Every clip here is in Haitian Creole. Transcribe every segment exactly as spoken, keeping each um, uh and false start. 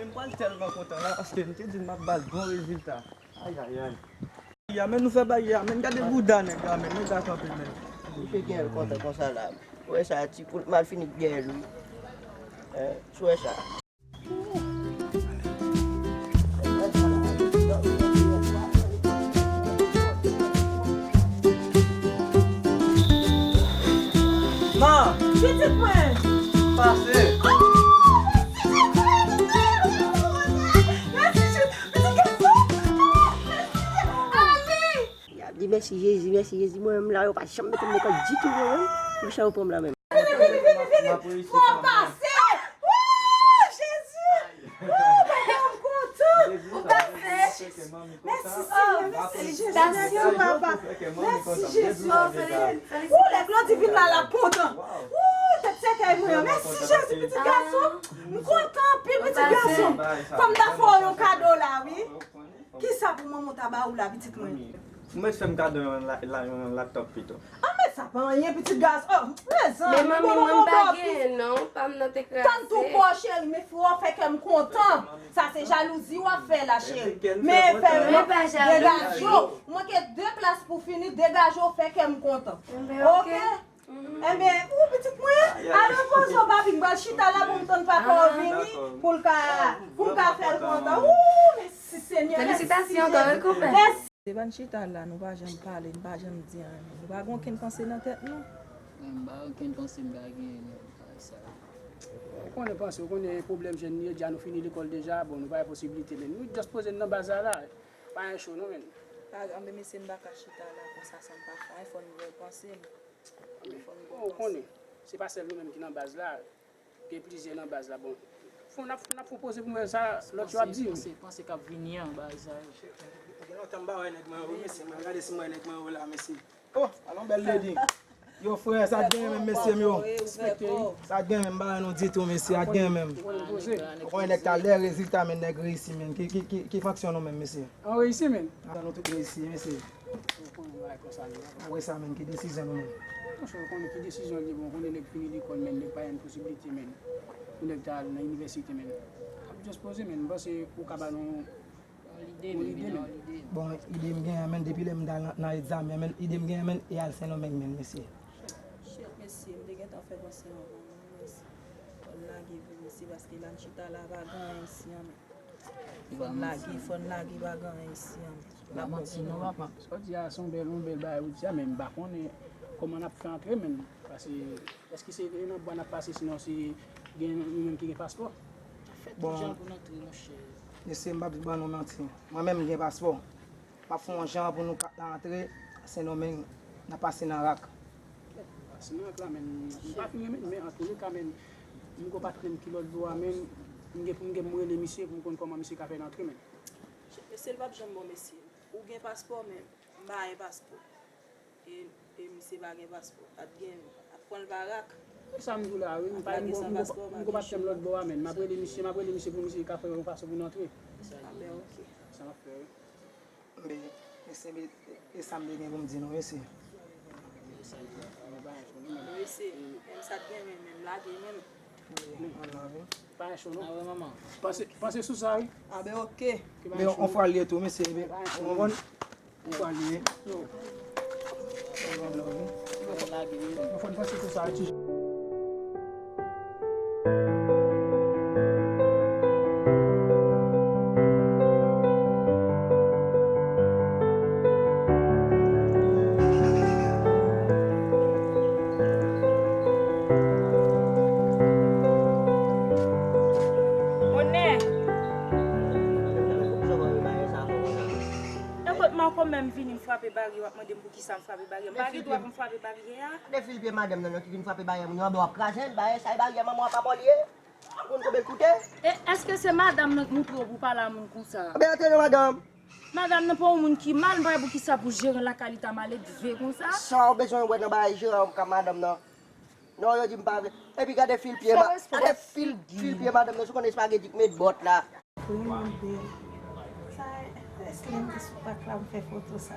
M pral tèlman kontan la, paske m te di m ap ba l bon rezilta. Ayayay. Ya, men nou fè bagay ya, men gade bouda nèg la, men nèg la kanpe, men. Misye gen l kontan konsa la. Ou wè sa, ti kout mal fini gen l, wi. Hein, ou wè sa. Ma! Pitit mwen! Pase! Oh, mèsi Jezi! Mèsi Jezi! Pitit gason! Oh, mèsi Jezi! Ale! Y ap di mèsi Jezi, mèsi Jezi. Mwen menm la, yo pa janm mete m lekòl ditou, mwen menm. Pou sa yo pran m la menm. Vini, vini, vini, vini. Fò pase. Woo, Jezi. Woo, papa, m kontan. Ou pase. Mèsi, Senyè, mèsi, Jezi. Mèsi, papa. Mèsi, Jezi. Woo, lè Glodi vin la, l ap kontan. Woo, tèt sèkèy mwen an. Mèsi, Jezi, pitit gason. M kontan anpil, pitit gason. Fò m ta fè w yon kado la, wi. Kisa pou manman w ta ba ou la, pitit mwen? Ou mèt fè m kado yon la, la, yon laptop pito. Ah, men sa pa anyen, pitit gason. Oh, mezanmi, men manmi, mwen pa genyen, non. Pa m nan te kraze. Tann tou kò, cheri, men fò w fè kè m kontan. Sa se jalouzi w ap fè la, cheri. Men fè, men pa jalouzi. Degaje w. Ou manke de klas pou fini, degaje w, fè kè m kontan. Oke? Enben, ou pitit mwen, al repoze w, papi, m pral chita la pou m tann papa w vini, pou l ka, pou m ka fè l kontan. Woo, mèsi Senyè, mèsi Jezi. Mèsi. Devan n chita la, nou pa janm pale, nou pa janm di anyen. Nou pa gen okenn panse nan tèt nou. Mwen, m pa gen okenn panse m ka genyen nan bagay sa yo. Ou konnen panse, ou konnen pwoblèm jèn yo, deja nou fini lekòl deja, bon, nou pa gen posiblite, men nou just poze n nan baz la la. Pa gen cho non, men. Pa, anben, mesye, m pa ka chita la konsa san m pa fè anyen, fò n repanse n. Bon, ou konnen, se pa sèl nou menm ki nan baz la. Gen plizyè nan baz la. Bon, fò n ap, n ap fè yon poze pou m wè sa lòt yo ap di. Panse, panse k ap vini an, bagay sa yo. Gen lontan m pa wè nèg mwen yo, mesye, mwen gade si m wè nèg mwen yo la, mesye. Oh, alon bèl lady. Yo, frè, sa k genyen menm, mesye m yo? Sa k genyen menm, m pa wè nou ditou, mesye, sa k genyen menm? Ou konnen nèg ta lè rezilta, men nèg reyisi, men. Ki, ki, ki, ki fonksyon nou menm, mesye? An reyisi, men. Ata nou tout reyisi, mesye. Ou konnen bagay konsa li ye. Apre sa, men, ki desizyon nou menm? Monchè, ou konnen ki desizyon li ye, bon, ou konnen nèg fini lekòl, men, nèg pa gen posiblite, men, pou nèg ta al nan inivèsite, men. Ap just poze, men, m panse ou ka ba nou yon lide, men, yon lide, men. Bon, ide m genyen, men, depi lè m t al nan, nan egzamen, men, ide m genyen, men, e al Sendomeng, men, mesye. Shit, mesye, m te gentan fè panse anvan, men, mesye. Fò n lage vre, mesye, paske la n chita la, pa gen anyen isi an, men. Fò n lage, fò n lage, pa gen anyen isi an. Pa manti non, papa. Sa w di a, se yon bèl, yon bèl bagay ou di a, men m pa konnen kòman n ap fè antre, men. Paske, èske se nan bwa n ap pase, sinon se gen nou menm ki gen paspò? Fè tout jan pou n antre, monchè. Mesye, m p ap ban nou manti. Mwen menm, m gen paspò. M ap fè yon jan pou nou ka antre Sendomeng, n ap pase nan rak. Pase nan rak la, men m pa fin renmen, men antouleka, men m gon patnè m ki lòt bò a, men m gen pou m gen pou m rele misye pou m konn kòman misye ka fè n antre, men. Mesye, l p ap janm bon, mesye. Ou gen paspò, men m pa gen paspò. E, e misye pa gen paspò. Ap gen, ap pran l pa rak. E sa m di w la, wi, m pa, m gon, m gon, m gon patnè m lòt bò a, men m ap rele misye, m ap rele misye pou misye ka fè yon fason pou n antre. A, ben, oke. Sa m ap fè, wi. Men, mesye, men, e sa m te gen pou m di nou, mesye. Mesye, menm sa t gen, men, men m lage menm. Pa gen cho, non. Panse, panse sou sa, wi. A, ben, oke. Men, yon fwa l ye tou, mesye, men, ou konprann? Yon fwa l ye. Yon fwa n panse sou sa, wi. Bonè. Nan kot Marco menm vini, m frape baryè, w ap mande m poukisa m frape baryè. M pa gen dwa pou m frape baryè a. Defil pye madanm nan, non, ki vin frape baryè moun yo anba, w ap kraze l, baryè sa e baryè manman w a pa mò li ye. Ou konn konbyen l koute? E èske se madanm nan k montre w pou pale a moun konsa? Anben antre non, madanm. Madanm nan pa yon moun ki mal, m pa wè poukisa pou jeran lakay li ta maledve konsa. Sa w bezwen wè nan bagay jeran ak madanm nan? Non, yo di m pa vle. Epi gade fil pye, gade fil, fil pye madanm nan, si w konn espageti k met bòt la. Vrèman bèl. Sa, èske lè m te sou pak la, m fè foto sa?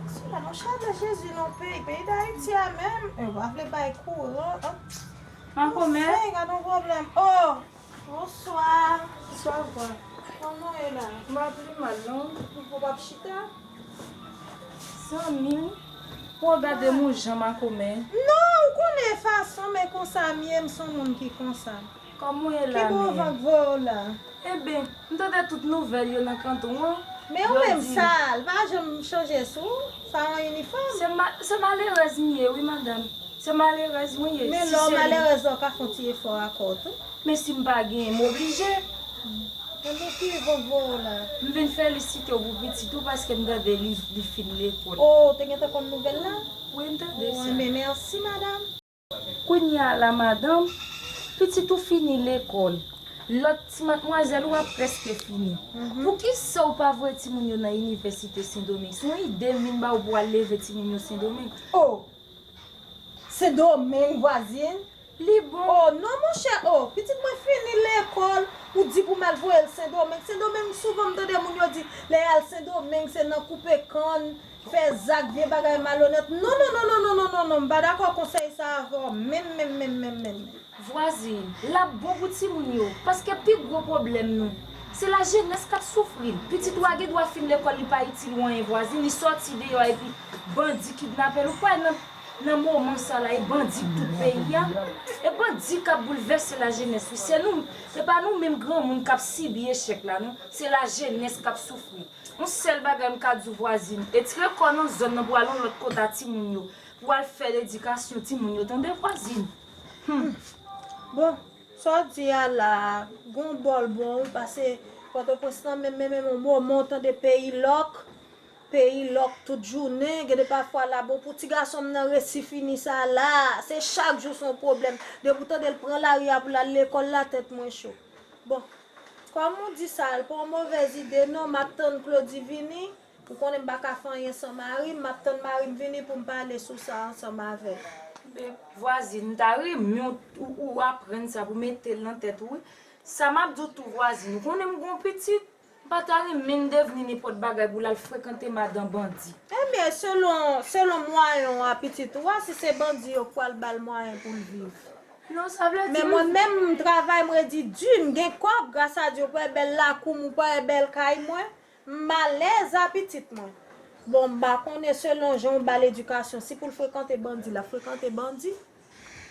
Sou la, non, chalè Jezi nan peyi, peyi Dayiti a menm. E w pa vle bay kouran, an? Anfen, gade yon pwoblèm. Oh! Bonswa. Bonswa, vwa. Kòman w ye la? M pa pi mal, non. Ou p ap chita? Zanmi m, ou gade m yon jan makomè. Non, ou konnen fason m, e konsa m ye, m se yon moun ki konsa. Kòman w ye la, mè? Ki bon van k voye w la? Eben, m tande tout nouvèl yo nan kanton an. Men ou menm, sa l pa janm chanje sou ou, sa yon inifòm. Se ma-, se malerèz m ye, wi, madanm. Se malerèz mwen ye. Men lè w malerèz la, w ka fè yon ti efò a kò w tou. Men si m pa genyen, m oblije. Ebyen ki van k voye w la? M vin felisite w pou pitit ou paske m tande li, li fin lekòl. O, ou te gentan konn nouvèl la? Wi, m tande sa. O, ebyen mèsi, madanm. Kounye a la, madanm, pitit ou fini lekòl. Lòt ti madmwazèl ou a prèske fini. Poukisa ou pa voye timoun yo nan inivèsite Sendomeng? Se yon ide m vin ba ou pou w al leve timoun yo Sendomeng. O! Sendomeng, vwazin? Li bon. O, non, monchè, o, pitit mwen fini lekòl, ou di pou m al voye l Sendomeng. Sendomeng, souvan m tande moun yo di, lè y al Sendomeng, se nan koupe kann, fè zak, vye bagay malonèt. Non, non, non, non, non, non, non, non, m pa dakò konsèy sa avè w, menm, menm, menm, menm, menm. Vwazin, l ap bon pou timoun yo, paske pi gwo pwoblèm nou, se lajenès k ap soufri. Pitit ou a gen dwa fin lekòl, li pa itil ou anyen, vwazin, li sòti deyò epi bandi kidnape l. Ou kwè nan, nan moman sa la, e bandi k tout peyi a? E bandi k ap boulvèse lajenès, wi. Se nou, se pa nou menm granmoun k ap sibi echèk la, non. Se lajenès k ap soufri. Yon sèl bagay m ka di w, vwazin, retire kò w nan zòn nan pou al yon lòt kote a timoun yo, pou al fè ledikasyon timoun yo, tande, vwazin? Hmm. Bon, sa w di a la, gon bòl bon, wi, pase Pòtoprens lan menm, menm, menm, yon moman w tande peyi lòk, peyi lòk tout jounen, gen de pafwa la, bon, pou ti gason m nan resi fini sa la, se chak jou se yon pwoblèm. Depi w tande l pran lari a pou l al lekòl la, tèt mwen cho. Bon, kòm ou di sa, l pa yon movèz ide non, m ap tann Claudy vini. Ou konnen m pa ka fè anyen san mari m, m ap tann mari m vini pou m pale sou sa ansanm avè l. Men, vwazin, m ta renmen w, ou, ou aprann sa pou mete l nan tèt ou, wi. Sa m ap di w tou, vwazin, ou konnen m gon pitit, m pa ta renmen l devni nenpòt bagay pou l al frekante madan bandi. Ebyen, selon, selon mwayen w a pitit ou a, si se bandi yo k pral ba l mwayen pou l viv. Non, sa vle di... Men mwen menm, travay mwen di di, m gen kòb, gras a Dye, ou pa wè bèl lakou m, ou pa wè bèl kay mwen. M alèz a pitit mwen. Bon, m pa konnen selon jan w ba l edikasyon, si pou l frekante bandi, l ap frekante bandi.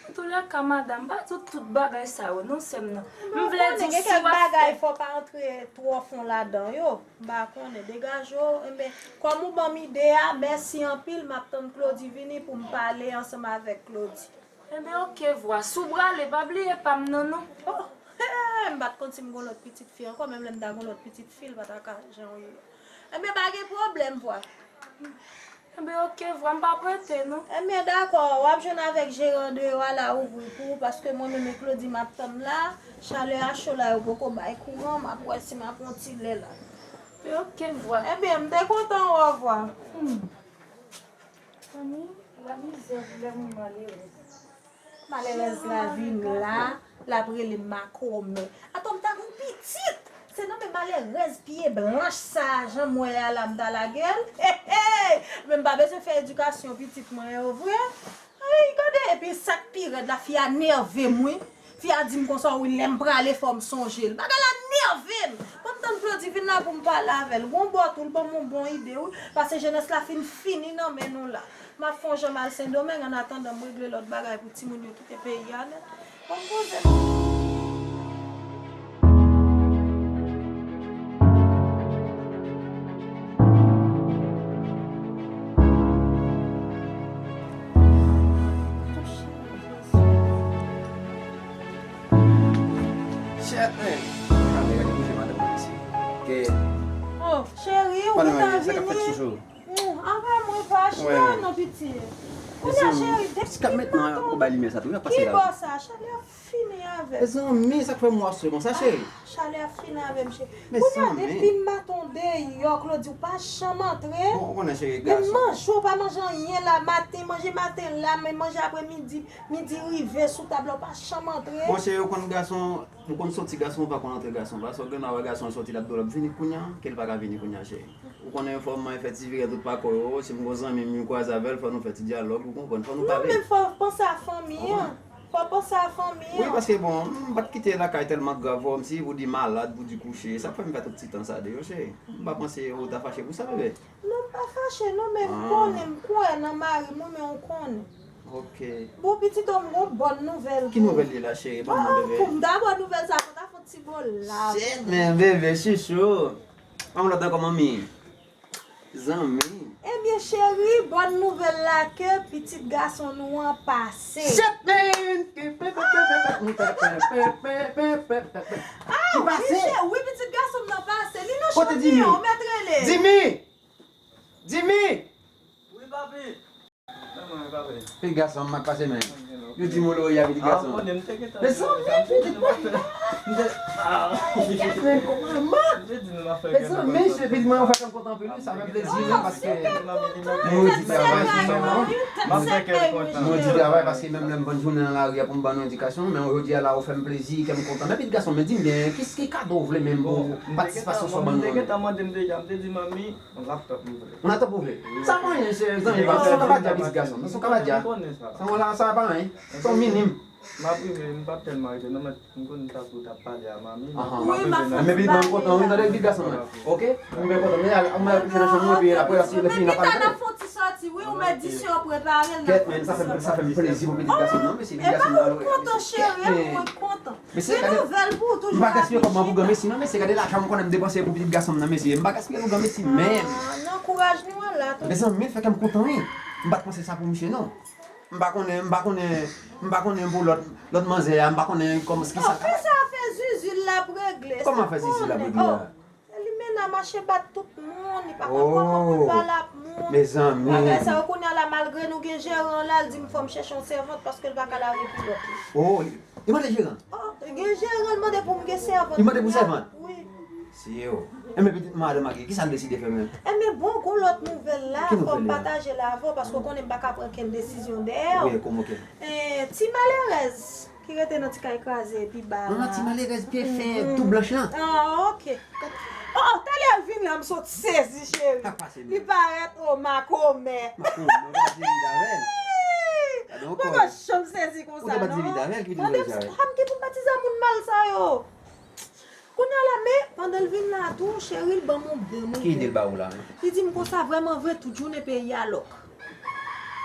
Antoulèka, madanm, m pa di w tout bagay sa yo, non, sè m nan. M vle di w, si w ap fè... Gen kèk bagay, fò w pa antre twò fon ladan yo. M pa konnen, degaje w. Enben, kòm ou ban m ide a, mèsi anpil, m ap tann Claudy vini pou m pale ansanm avèk Claudy. Enben, oke, vwa. Si w prale, pa bliye pa m nan, non. O, he, m pa t konn si m gon lòt pitit fi ankò, menm lè m ta gon lòt pitit fi, l pa ta ka jan w ye a. Enben, pa gen pwoblèm, vwa. Enben, oke, vwa, m p ap rete, non. Enben, dakò, w ap jwenn avèk jeran deyò a la ouvri pou ou, paske mwen menm e Claudy m ap tann la, chalè a cho la, yo poko bay kouran, m ap wè si m ap yon ti lè la. Enben, oke, vwa. Enben, m te kontan wè w, vwa. Hmm. Zanmi, lamizè pou lè moun malerèz. Malerèz la vin la, l ap rele m makomè. Atò m ta gon pitit! Se nan men malerèz pye blanch sa a, jan m wè a la, m ta lage l. Hey, hey! Men m pa bezwen fè edikasyon pitit mwen yo vre. Ay, gade, epi sa k pi rèd la, fi a nève m, wi. Fi a di m konsa, wi, lè m prale, fò m sonje l. Bagay la nève m. Ban m tann Claudy vin la pou m pale avè l. Gon bò tou, l ban m yon bon ide, wi. Paske jenès la fin fini nan men nou la. M ap fè yon jan m al Sendomeng, annatandan m regle lòt bagay pou timoun yo kite peyi a nèt. Ban m poze m. Chè, men, kamera ki bouje madanm nan mesye. Ke... Oh, cheri, ou gentan vini? Sa k ap fèt, chouchou? Hmm, anba mwen pa chita non, piti. Kounye a, cheri, depi maten. Ki bò sa? Chalè ap fini avè m. Mezanmi, sa k fè m wè w sou konsa, cheri? Chalè ap fini avè m, cheri. Kounye a, depi maten w deyò, Claudy, ou pa janm antre. Bon, ou konnen, cheri, gason. Men manje, ou pa manje anyen la, maten, manje maten la, men manje apremidi, midi rive sou tab la, ou pa janm antre. Bon, cheri, ou konn gason, ou konn soti gason, ou pa konn antre gason. Paske ou gen dwa wè gason soti, l ap di w l ap vini kounye a, ke l pa ka vini kounye a, cheri. Ou konnen fò mwen fè ti vire tout pa kò yo, si m gon zanmi m, m kwaze avè l, fò nou fè ti dyalòg, ou konprann, fò nou pale. Non, men fò w panse a fanmi an. Ou panse a fanmi an. Wi, paske bon, m pa t kite lakay tèlman grav, wè, m si pou di malad, pou di kouche, sa k fè m fè tout ti tan sa deyò, cheri. M pa panse ou ta fache pou sa, bebe. Non, m pa fache, non, men m konnen, m kwè nan mari m, wi, men ou konnen. Ok. Bon, pitit, m gon bòn nouvèl pou ou. Ki nouvèl li la, cheri? Ban m nan, bebe. Pou m dabò nouvèl sa, fò ta fè yon ti bo lav. Shit, man, bebe, chouchou. Ban m lòt ankò, manmi. Zanmi. Ebyen, cheri, bòn nouvèl la ke pitit gason nou an pase. Shit, man! Ah, wi, cheri, wi, pitit gason m nan pase. Li nan chanm li an, ou mèt rele. Jimmy! Jimmy! Wi, papi. Pitit gason m ap pase, men. Yo di m w lori a, pitit gason. Mezanmi, pitit mwen la. Men kòman, man? Mezanmi, se pitit mwen, ou fè kè m kontan anpil, wi, sa fè plezi, wi, paske nou di travay, nou di travay, paske menm lè m konn jounen nan lari a pou m ban nou edikasyon, men jodi a la, ou fè m plezi, kè m kontan. Men pitit gason, men di m byen, kisa ki kado w vle menm pou patisipasyon sa w ban nou an? Mwen te gentan mande m deja, m te di manmi, yon laptop m vle. Yon laptop ou vle? Sa pa anyen, se zanmi pa. Sa w ka pa di a pitit gason. Sa w ka pa di a. Sa w la, sa pa anyen. Se yon minim. M ap rive, m p ap tèlman rete non, men m konn sa pou w t ap pale a manmi. Ahan. Wi, m ap fè. Men pitit mwen kontan, wi, tande pitit gason mwen. Ok? Mwen kontan, men al, mwen al kouche nan chanm mwen, epi apre, si lè fini, n a pale. Pita, n ap fè yon ti sòti, wi, ou mèt di si yo prepare l, n ap fè yon ti sòti. Kèt, men sa fè, sa fè m plezi pou pitit gason mwen, men se pitit gason mwen. Epi mwen kontan, cheri, epi mwen kontan. Mesye, gade, m pa gaspiye kòb mwen pou granmesi non, mesye, gade lajan m konnen m depanse pou pitit gason m nan, mesye, m pa gaspiye pou granmesi menm. Ah, nan kouraj nou an la tou. Mezanmi, fè kè m kontan, wi. M pa t panse sa pou misye non. M pa konnen, m pa konnen, m pa konnen pou lòt, lòt manzè a, m pa konnen kòman, kisa. Bon, fè sa, fè Zuzu l ap regle. Kòman fè Zuzu l ap regle a? Se li menm nan mache bat tout moun, li pa konn kòman pou l pale ak moun. Mezanmi. Bagay sa yo kounye a la, malgre nou gen jeran la, l di m fò m chèche yon sèvant paske l pa ka lave kilòt li. Oh, li, li mande jeran? Oh, gen jeran, l mande pou m gen sèvant. Li mande pou sèvant? Wi. Sye o. Enben pitit madanm Agi, kisa l deside fè menm? Enben bon, gon lòt nouvèl la, fò m pataje l avè w paske w konnen m pa ka pran kenn desizyon dèyè w. Wi, kòman, ok. Eh, ti malerèz ki rete nan ti kay kraze pi ba la. An, ti malerèz pye fè tou blanch lan. Ah, ok. Oh, talè l vin la, m sot sezi, cheri. Sa k pase menm? Li parèt, oh, makomè. Makomè, ou te pa t vin vit avè l. Gade yon kòl. Mwen pa janm sezi konsa non. Ou te pa t vin vit avè l, ki vin vit avè l? Sa m ki pou batize moun mal sa yo. Kounye a la, men, pandan l vin la tou, cheri, l ban m yon bèl nouvèl. Ki ide l ba ou la menm? Li di m konsa, vrèman vre, tout jounen peyi a lòk.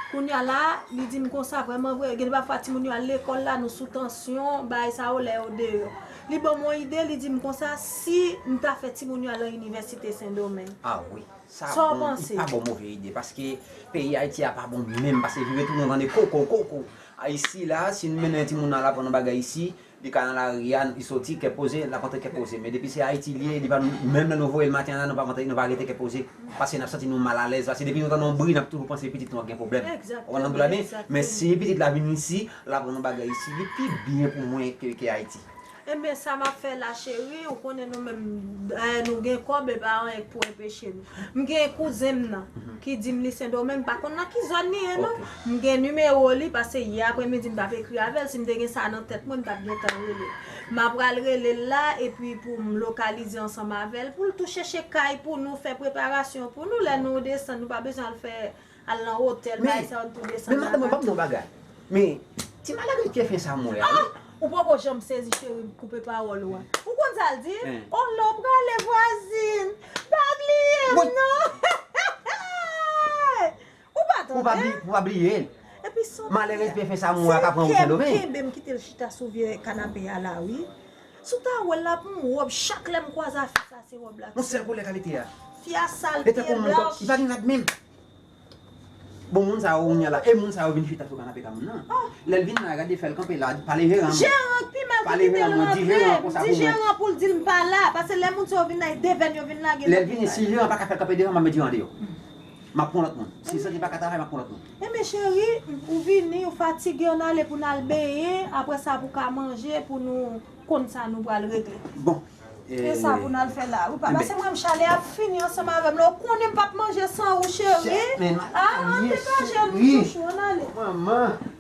Kounye a la, li di m konsa, vrèman vre, gen de pafwa timoun yo al lekòl la, nou sou tansyon, bagay sa yo, lè yo deyò. Li ban m yon ide, li di m konsa, si m ta fè timoun yo al nan inivèsite Sendomeng. Ah wi, sa bon, li pa bon move ide, paske peyi Ayiti a pa bon menm, paske vire tounen w tande koko, koko. A isi la, si n mennen timoun al aprann yon bagay isi, li ka nan lari a, li soti, kè poze, l ap rantre kè poze. Men depi se Ayiti l ye, li pa, menm lè nou voye l maten an la, nou pa rantre, nou pa rete kè poze. Paske n ap santi nou malalèz. Paske depi nou tande yon bri, n ap toujou panse pitit nou ap gen pwoblèm. Ou konprann sa m vle di la? Men si pitit la vin isi, l aprann yon bagay isi, li pi byen pou mwen ke, ke Ayiti. Enben, sa m ap fè la, cheri, ou konnen nou menm, eh, nou gen kòb, e pa anyen k pou enpeche nou. M gen kouzen m nan ki di m li Sendomeng, m pa konn nan ki zòn li ye non. M gen nimewo li, paske yè apremidi m t ap ekri avè l, si m te gen sa nan tèt mwen, m t ap gentan rele l. M ap pral rele l la, epi pou m lokalize ansanm avè l, pou l tou chèche kay pou nou, fè preparasyon pou nou, lè nou desann, nou pa bezwen al fè, al nan otèl, bagay sa yo, n tou desann lakay. Men madanm mwen, ban m yon bagay. Men, ti malerèz pye fen sa m wè a, wi. Ou poko janm sezi, cheri, m koupe pawòl ou a. Ou konn sa l di? Onlo prale vwazin. Pa bliye m non. Ou pa tande? Ou pa bliye l. Epi sòt malerèz pye fen sa m wè a ka pran wout Sendomeng. Kenbe m kite l chita sou vye kanape a la, wi. Si w ta wè l, l ap yon wòb, chak lè m kwaze a fi sa, se wòb la. Yon sèl koulè kalite a. Fi a sal, pye blanch. Li pa gen rad menm. Bon, moun sa yo, kounye a la, e moun sa yo vin chita sou kanape kay moun nan. Lè l vin la, gade fè l kanpe la, pale jeran an. Jeran k pi mal ki kite l rantre. M di jeran pou l di l m pa la, paske lè moun sa yo vin la, e devèn yo vin lage nan kay la. Lè l vini, si jeran pa ka fè l kanpe devan, m ap met jeran deyò. M ap pran lòt moun. Si l santi l pa ka travay, m ap pran lòt moun. Enben cheri, ou vini, ou fatige, ann ale pou n al benyen, apre sa pou ka manje, pou nou konn sa nou pral regle. Bon. E sa pou n al fè la, wi, papa. Se mwen, m chale ap fini ansanm avè m la. Ou konnen m p ap manje san ou, cheri. Ah, ann degaje nou, chouchou, ann ale. Manman.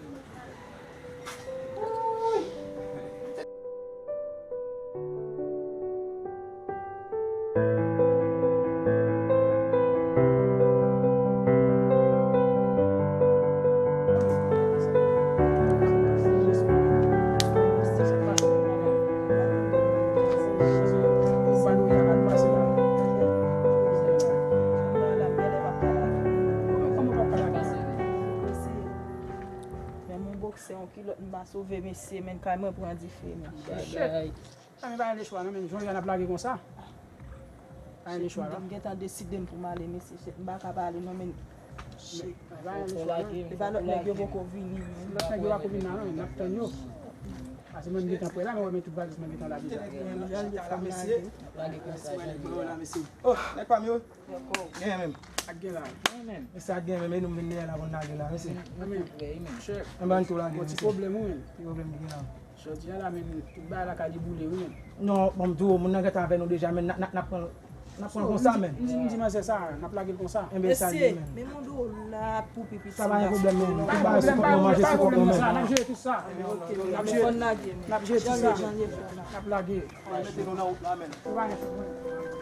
Kilòt m pa sove, mesye, men kay mwen pran dife, men. Shit. Sa men pa gen lechwa non, men jodi a n ap lage konsa. Pa gen lechwa la. M gentan deside m pou m ale, mesye, shit, m pa ka pa ale non, men. Shit. Pa gen lechwa non. E pa lòt nèg yo poko vini, men. Lòt nèg yo pako vin la non, men n ap tann yo. Paske mwen m gentan prè la, men wè, men tout valiz mwen gentan la deja. Deja l deja lage. Lage konsa, jan l ye a. Oh, nèg pa m yo. Genyen menm. Ak gen la. Genyen menm. Mesye, ak gen menm, e nou m vin dèyè la pou n lage la, mesye. Anben, ann tou lage, mesye. Ti pwoblèm, wi, menm. Ki pwoblèm ki gen la? Jodi a la, menm, tout bagay la ka deboule, wi, menm. Non, bon, m di w, moun nan gentan avè nou deja, men n a, n a, n a pran, n a pran l konsa, menm. M di, m di manzè sa, n ap lage l konsa. Enben, sa l ye, menm. Men moun do la pou pipi. Sa pa gen pwoblèm, menm. Tout bagay sou kont nou, manje sou kont nou, menm. N ap jere tout sa. N ap jere, n ap jere tout sa. N ap lage. Mwen mete nou nan wout la, menm. Ou pa gen fòm, menm.